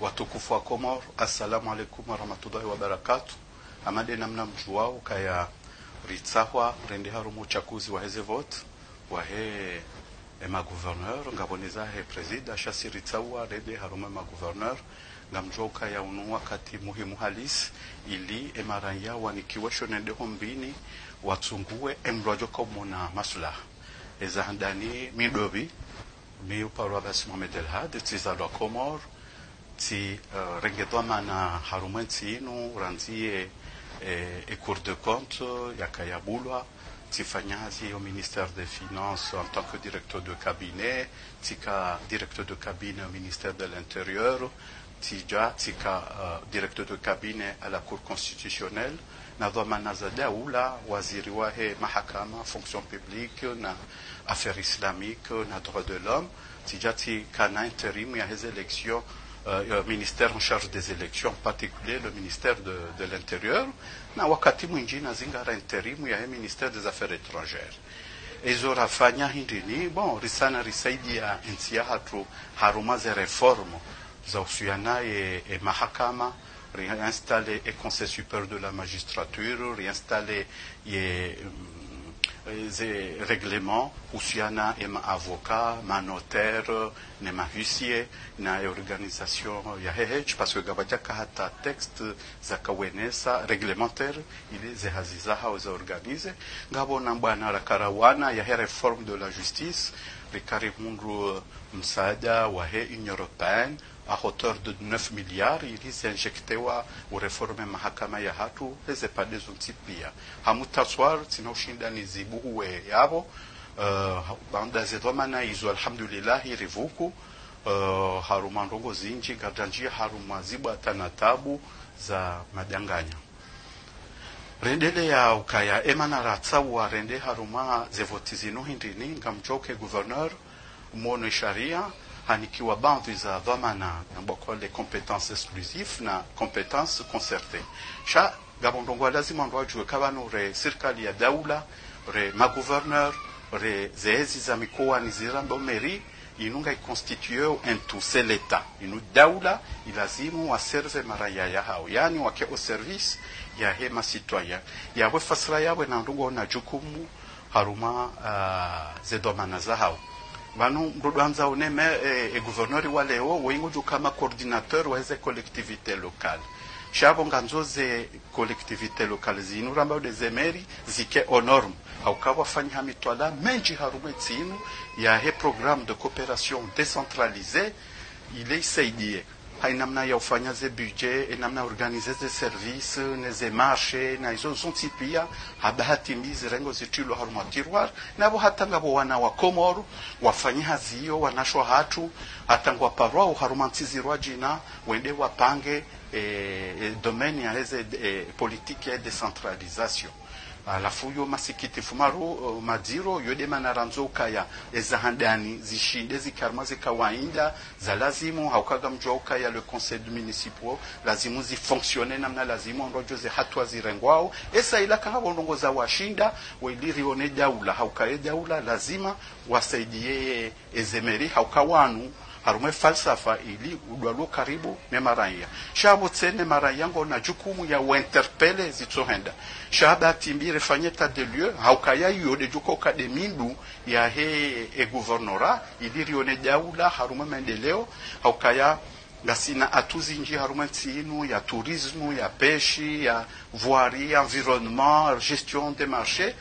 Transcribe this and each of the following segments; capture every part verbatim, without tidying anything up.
Watukufu wa Komori, assalamu alaikum warahmatullahi wabarakatuh. Hama de namna mdjuwao ukaya ritsahwa rende harumwa uchaguzi wa heze vote, wa he, e magouverneur, ngapvo ne za he président, sha si ritsahwa rende harumwa e magouverneur, ngamdjuwao ukaya unu wakati muhimu halisi, ili e maraya wanikiwe sho nende hombini, watsunguwe e mdru wadjo ka umona maslaha. Eza handani mi ndopvi, mi uparwa Abbas Mohamed Elhad, tsi zalwa Komori, tsi, eh, renge dhwamana harumwa entsi inu, randzi ye, eh, e Cour des comptes, yakaya bulwa, tsi fanya hazi yo ministère des Finances en tant que directeur de cabinet, tsika directeur de cabinet au ministère de l'Intérieur, tsidja tsika, eh, directeur de cabinet à la Cour constitutionnelle, na dhwamana za daula, waziri wa he mahakama, fonction publique, na affaires islamiques, na droits de l'homme, tsidja tsika na intérim ya heze élections, euh, euh, ministère en charge des élections, en particulier le ministère de, de l'Intérieur, na wakati mwindji na zingara intérim ya he ministère des Affaires étrangères. Ezo rafanya hindri ni, bon, risana risaidia entsi yahatru harumwa ze réformes za uhusiana ye, e mahakama, réinstaller e Conseil supérieur de la magistrature, réinstaller ye, mm, ze règlements uhusiana e ma avocats, ma notaires, ne ma huissiers, na e organisation ya he hedji, parce que ngapvadjaka hata texte zaka wenesa réglementaire, ili ze hazi zahao za organiser. Ngapvo na mbwana rakarawana ya he réforme de la justice, rikari hundru, euh, msaada wa he Union européenne, à hauteur de neuf milliards, ili zi injectewa u réformer mahakama yahatru, heze pande zontsi pia. Ha mutaswar, tsina ushinda nizibuhuwe yapvo, eh, baanda ze dhwamana izo, alhamdulillahi, rivuku, eh, harumwa ndrongoo zindji, ngaridjandjia harumwa zibwata na tabu za madanganya. Rendelea ukaya, emana ratsahwa rende harumwa ze vote zinu hindri ni, ngamdjuwao uka e gouverneur, mwono e sharia, hanikiwa baadhwi za dhwamana, nambwao uka les compétences exclusives na compétences concertées. Sha, ngapvo ndrongoo lazima ndro adjuwe uka pvanu re sirikali ya daula, re magouverneur, re ze ezi za mikowani zirambwao mairie, inu ngayi constitué en tout, c'est l'État. Inu daula, ilazimu waserve maraya yahao. Yaani wake au service ya he ma citoyens. Yapvo fasira yapvo na ndrongoo na jukumu harumwa, ah, ze dhwamana zahao. Pvanu mdru ndo andza uneme, eh, e gouverneur wa leo, woyi ngudjo uka ma coordinateur wa heze collectivités locales. Sha pvo ngandzo ze collectivités locales zinu rambwao nde ze mairies, zike aux normes. Hauka pvwafanyiha mitwalaa mendji harumwa entsi inu ya he programme de coopération décentralisée, ile isaidie ha inamna ya ufanya ze budget, enamna ya organiser ze services, ne ze marchés, na izo zontsi pia, ha bahati mbi zirengo zitrilwa harumwa tiroir, na pvo hata ngapvo wana wa Komori, wafanyi hazi iyo, wanashe wahatru, hata ngwaparwao harumwa ntsi zirwadjina, wende wapange, eh, eh, domaine ya heze, eh, politique ya décentralisation. Halafu yo masikitifu maru, eh, madziro, yo nde mana randzo ukaya, eza handani, zishinde, zike harumwa ze kawaida, za lazimu, hauka ngamdjuwao ukaya le conseil municipal, lazimu zi fonctionner namna lazimu, ndrodjo ze hatua zirengwao, esa ila kanga pvo ndrongoo za washinda, weli rione daula, hauka ye daula, lazima, wasaidie ye, eze mairies, hauka wanu, harumwa e falsafa ili udwalio karibu ne maraya. Sha pvo tsena maraya ngwao na jukumu ya wa interpeller zitsohenda. Sha bahati mbi refanye état des lieux, hauka ya iyo nde djo uka nde mindu ya he, e gouvernorat, ili rione daula, harumwa e maendeleo, hauka ya ngasina atout zindji harumwa entsi inu, ya tourisme, ya pêche, ya voirie, environnement, gestion des marchés.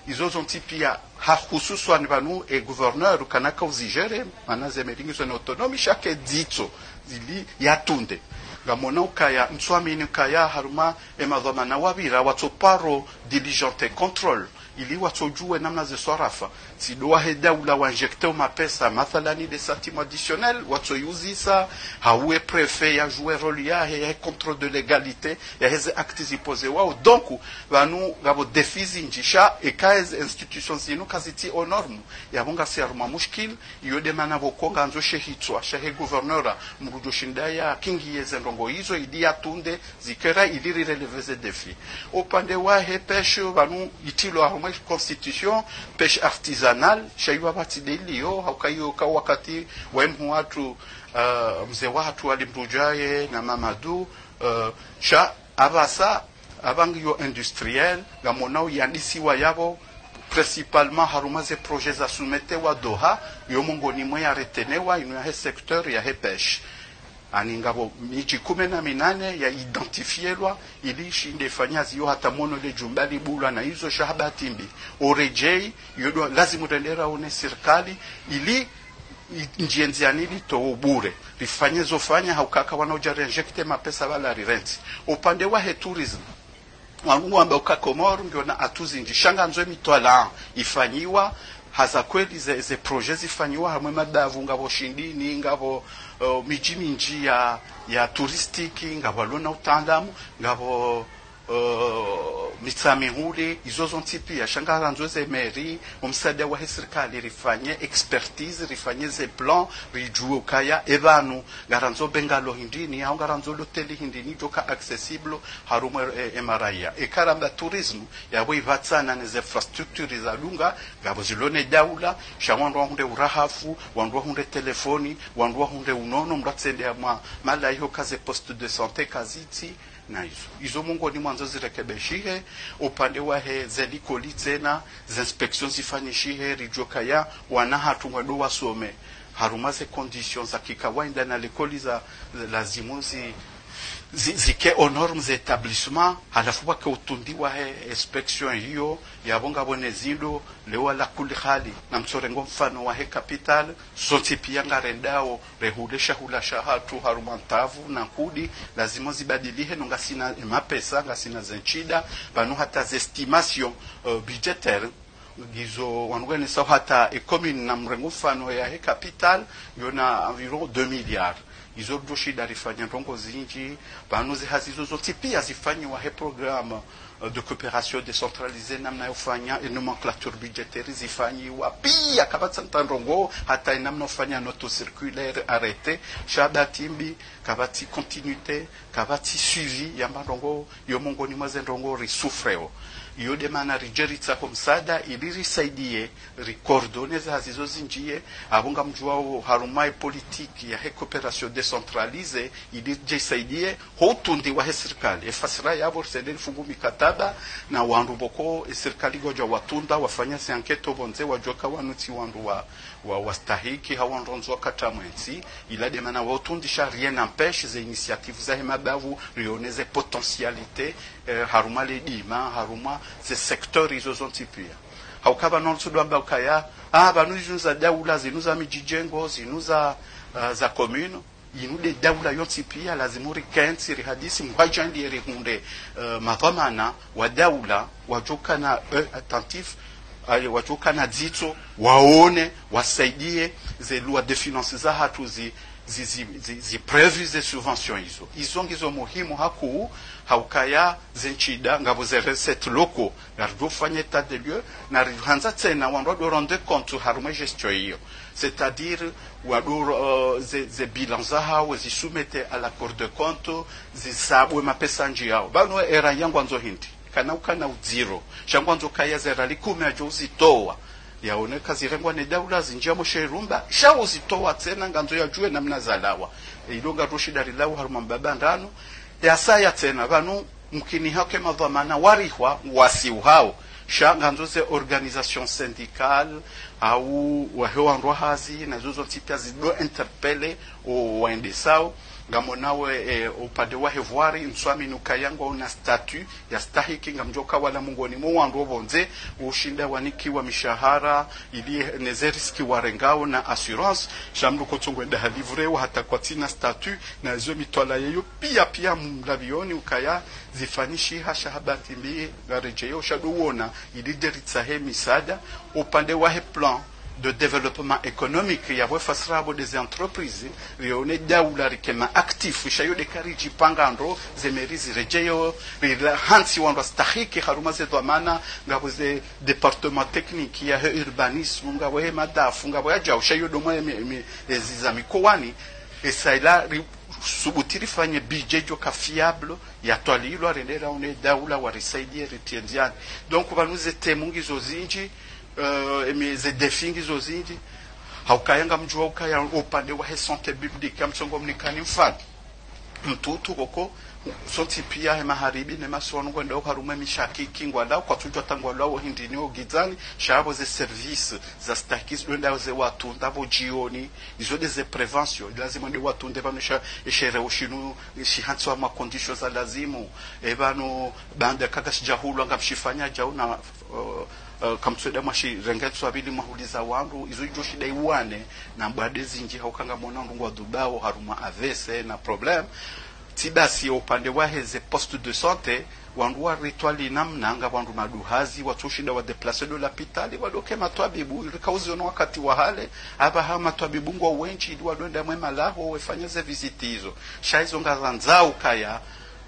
Izo zontsi pia ha hususwani pvanu e gouverneur kana ka uzigérer, mana ze mairies ngizo na autonomie, sha ke dzitso, ili yatunde. Ngamwona ukaya, ntswamini ukaya harumwa e madhwamana wapvira, watsoparo diligenter contrôle, ili watsodjuwe namna ze swarafa. Tsi ndo wa he daula wa injecter o mapesa, mathalani nde centime additionnel, watsoyuzisa, hau e préfet ya jouer rôle yahe, ya he contrôle de légalité, ya heze actes zipozewao. Donc, pvanu ngapvo défis zindji, sha eka eze institutions zinu kazitsi aux normes, yapvo ngasi harumwa mushkil, iyo nde mana pvoko ngandzo she hitswa, sha he gouvernorat, mdru djo shinda ya kingiye ze ndrongoo izo, ili yatunde, zikera ili rirelever ze défis. Upande wa he pêche, pvanu itrilwa harumwa e constitution, pêche artisanale, sha iyo pvatsi nde iliyo, hauka iyo ka wakati wa e mhuu watru, Eh, mze wahatru Ali Mrudjaye na Mamadou, eh, sha apvasa, apva ngiyo industriel, ngamonao yandisiwa yapvo, principalement harumwa ze projet za soumettewa Doha, yo mongoni mwa ya retenewa, inu yahe secteur yahe pêche. Ani ngapvo midji kume na minane ya identifielwa, ili ishinde ifanye hazi yo hata mwono le djumba libulwa na izo sha ha bahati mbi. Oredjei, yo ndo lazimu rendera one sirikali, ili i-, ndjie ndziani litowe bure. Rifanye zo fanya hauka ka wana udja ri injecter mapesa pvala rirentsi. Upande wahe tourisme, wanu wamba uka Komori ngiyo na atouts zindji. Sha ngandzo emitwalaa ifanyiwa, haza kweli ze, ze projet zifanyiwa, hamwe madavu, ngapvo Shindini, ngapvo, eh, midji mindji ya, ya touristique, ngapvo Lona Utaalamu, ngapvo eh, Mitsamihuli, izo zontsi pia, sha ngarandzo ze mairie, omsaada wahe sirikali, rifanye expertise, rifanye ze plan, ridjuwe ukaya, epvanu, ngarandzo bungalow hindrini, hau ngarandzo loteli hindrini, djoka accessible, harumwa e, e maraya. Eka ramba tourisme, yapvo ipvatsana ne ze infrastructure za dunga, ngapvo zilo ne daula, sha wandru wahundre urahafu, wandru wahundre telefoni, wandru wahundre unono, mdru atsende ya mwa, mala iho ka ze poste de santé kazitsi, na izo. Izo mongoni mwa ndzo zirekebeshihe, upande wahe ze likoli tsena, ze inspection zifanyishihe, ridjuwe ukaya, wana hatru ngwendo wasome. Harumwa ze conditions za kikawaida na likoli za, lazimu zi, zi, zike aux normes za établissement, halafu pvwake utundi wahe inspection iyo, yapvo ngapvo ne zindo, leo ala kuli hali, na mtsorengo mfano wahe capitale, zontsi pia ngarendao, rehule shahula shahatru harumwa ntavu na nkudi, lazimu zibadilihe, no ngasina emapesa, ngasina ze ntsida, pvanu hata ze estimation, eh, budgétaire, ngizo wanu wenesa hata e commune na mrengo mfano yahe capitale, ngiyo na environ deux milliards. Izo ndo shinda rifanya ndrongo zindji, pvanu ze hazi izo zontsi pia zifanyiwa he programme, eh, de coopération décentralisée, namna yo fanya, e nomenclature budgétaire zifanyiwa, pia kapvatsi hata ndrongo, hata e namna yo fanya note circulaire, arrêté, sha bahati mbi, kapvatsi continuité, kapvatsi suivi, yamba ndrongo, yo mongoni mwa ze ndrongo risouffreo. Iyo nde mana ridje ritsaho msaada, ili risaidie, ricoordonner ze hazi zo zindjie, apvo ngamdjuao harumwa e politique yahe coopération décentralisée, ili ridje risaidie, ho utundi wahe sirikali. E fasira yapvo risende rifungu mikataba, na wandru pvoko, e sirikali ngodjo watunda, wafanya ze enquête pvondze, wadjuwa ka wanu tsi wandru wa, wa, wastahiki, hau wandru wandzo wakata mwentsi, ila nde mana wa utundi sha rien n'empêche, ze initiative zahe mabavu, rione ze potentialité, eh, harumwa le dima, harumwa ze secteur izo zontsi pia. Hauka pvanu ntsu ndo amba ukaya, ah, pvanu zinu za daula, zinu za midjijengo, zinu za, ah, za commune, inu nde daula yontsi pia, lazimu rikentsi, rihadisi, mhwadjandie rihundre, eh, madhwamana wa daula, wadjokana, eh, attentif, eh, wadjokana dzitso, waone, wasaidie, ze loi de finances zahatru zi, zi, zi, zi, zi prévu ze subvention izo. Izo ngizo muhimu hakuu, haukaya ze ntsida, ngapvo ze recettes locaux, ngaridjo fanya état des lieux, na rihandza tsena wandru wado rendre compte harumwa gestion iyo. C'est-à-dire, wado, euh, ze, ze bilan zahao, zi soumettre à la Cour des comptes, zisabwe mapesa ndjiao. Pvanu era yangwandzo hindri. Kana ukana udziro. Sha ngwandzo kaya ze rali kume adjo uzitowa. Yaone ka zirengwa ne daula zindjia moshe rumba. Sha uzitowa tsena ngandzo yadjuwe namna zalawa. E, ilo ngaroshinda rilawe harumwa mbaba ndrano. Yasaya tsena, pvanu mkini hake madhwamana warihwa wasi uhao. Sha ngandzo ze organisation syndicale, hau wahe wandru wa hazi, na zo zontsi pia zido interpeller o waendesao. Ngamonao, eh, upande wahe voirie, ntswamini ukaya ngwaona statut yastahiki, ngamdjoka wala mongoni mwa wandru wo pvondze, ushinda wanikiwa mishahara, ili ne ze risque warengao na assurance, sha mdru kotsongwenda halivrewa hata kwatsina statut, na zo mitwalaa yeyo pia pia mlavioni ukaya zifanyishiha sha ha bahati mbi ngaredjeyo sha ndo uona ili nde ritsahe misaada upande wahe plan de développement économique, yapvo e fasira yapvo nde ze entreprises, rione daula rike ma actif, sha iyo nde karidjipanga ndro, ze mairie ziredjeyo, rila hantsi wandru wastahiki harumwa ze dhwamana, ngapvo ze département technique yahe urbanisme, ngapvo he madafu, ngapvo yadjao, sha iyo ndo mwa emi, emi, ezi za mikowani, esa ila ri, subuti rifanye budget djoka fiable, yatwalilwa, rende raone daula, warisaidie, ritie ndziani. Donc, pvanu ze thèmes ngizo zindji, euh, emi ze défis ngizo zindji, Haukaya ngamdjuwa ukaya upande wahe santé publique, ngamtsongo mnikani mfano. Mtiti koko, sontsi piya he maharibi ne masiwa ngwendao harumwa emishakiki ngwandao, kwatsudjuwa hata ngwalawo hindri ni ogidzani, sha apvo ze service za stahiki zidjwendao ze watunde pvo djioni, izo nde ze prévention, lazima nde watunde pvanu sha, eshereo shinu, shihantsiwa ma conditions za lazimu, epvanu, baanda kaka shidjahulwa ngamshifanya djau na, eh, eh, kamtsuwenda mwashirenge ntsu mbili mwahuliza wandru, izo idjo shinda iwane, na mbwade zindji hauka ngamwona wandru ngwadubao harumwa A V C na problème. Tsi basi upande wahe ze poste de santé, wandru waritwali namna nga wandru maduhazi, watsushinda wa déplacer ndo lapitali, wadoke matwabibu, rika uziona wakati wa hale, apvaha matwabibu ngwao wendji, ili wadjwenda mwe malaho, wefanye ze visite izo. Sha izo ngarandzao ukaya,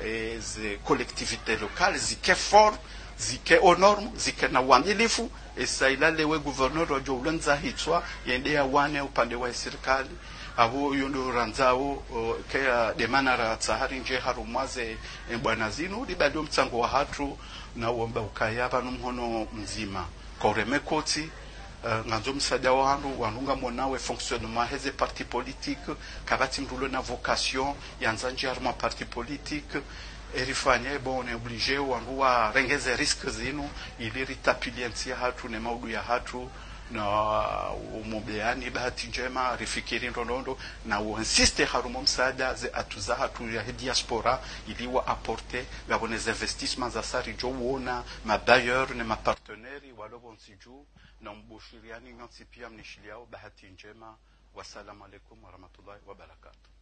eh, ze collectivités locales, zike fort, zike aux normes, zike na uadilifu, esa ila lewo gouverneur wadjo ulondza hitswa, yende yawane upande wa sirikali, apvo iyo ndo randzao, o, kaya demana ratsaha rindje harumwa ze, e, mbwana zinu, ribali omtsango wahatru, na uomba ukaya pvanu mhono mdzima. Kwa ureme koti, eh, ngandzo msaada wa wandru, wandru ngamwonao e fonctionnement heze parti politique, kapvatsi mndru ulo na vocation, yandza ndje harumwa parti politique, erifanye, bon, on est obligé, wandru warenge ze risque zinu, ili ritapvilie ntsi yahatru, ne maudu yahatru, na umombeani bahati ndjema, rifikiri ndrongondro, na uinsiste harumwa msaada ze atout zahatru yahe diaspora, ili wa apporter, ngapvo ne ze investissements zasa ridjo uona, ma bailleurs, ne ma partenaires, walo pvontsi dju, na mbushiriani nyontsi piya mnishiliao, bahati ndjema. Wassalamu alaikum warahmatullahi wabarakatuh.